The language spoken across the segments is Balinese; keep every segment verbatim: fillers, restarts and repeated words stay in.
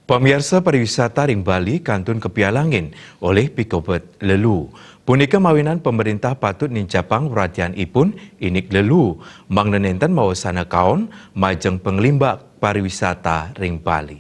Pamiarsa, pariwisata ring Bali kantun kapialangin olih pikobet lelu. Punika mawinan pamrintah patut nincapang perhatianipun indik lelu, mangda nenten mawasana kaon majeng panglimbak pariwisata ring Bali.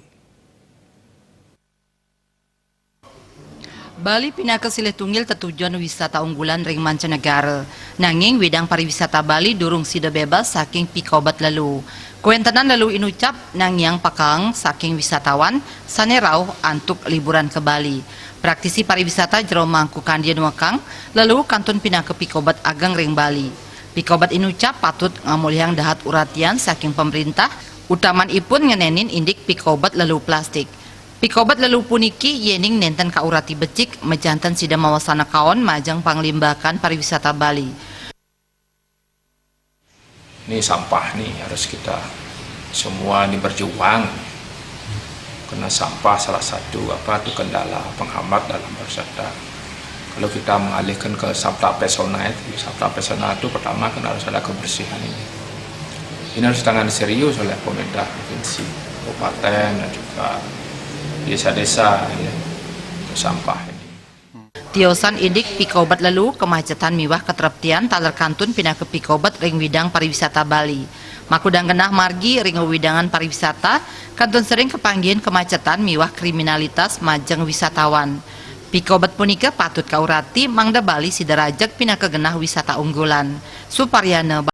Bali pinaka silih tunggil tetujon wisata unggulan ring mancanegara. Nanging widang pariwisata Bali durung sida bebas saking pikobet lelu. Kawentenan lelu inucap nangiang pakaang saking wisatawan sane rauh antuk liburan ka Bali. Praktisi pariwisata jero mangku kandie nuekang, lelu kantun pinaka pikobet ageng ring Bali. Pikobet inucap patut ngamolihang dahat uratian saking pamrintah, utamanipun ngenenin indik pikobet lelu plastik. Pikobet lelu puniki yening nenten kaurati becik, majanten sida mawasana kaon majeng panglimbakan pariwisata Bali. Ini sampah nih, harus kita semua ini berjuang, karena sampah salah satu apa tuh kendala penghambat dalam pariwisata. Kalau kita mengalihkan ke sabta pesona itu, sabta pesona itu pertama kan harus ada kebersihan ini. Ini harus ditangani serius oleh pemerintah provinsi, kabupaten, dan juga desa-desa, ya, untuk sampah ini. Tiosan indik pikobet lelu, kemacetan miwah katreptian taler kantun pinaka pikobet ring widang pariwisata Bali. Makudang genah margi ring wewidangan pariwisata kantun sering kapanggihin kemacetan miwah kriminalitas majeng wisatawan. Pikobet punika patut kaurati mangda Bali sida rajeg pinaka genah wisata unggulan. Suparyana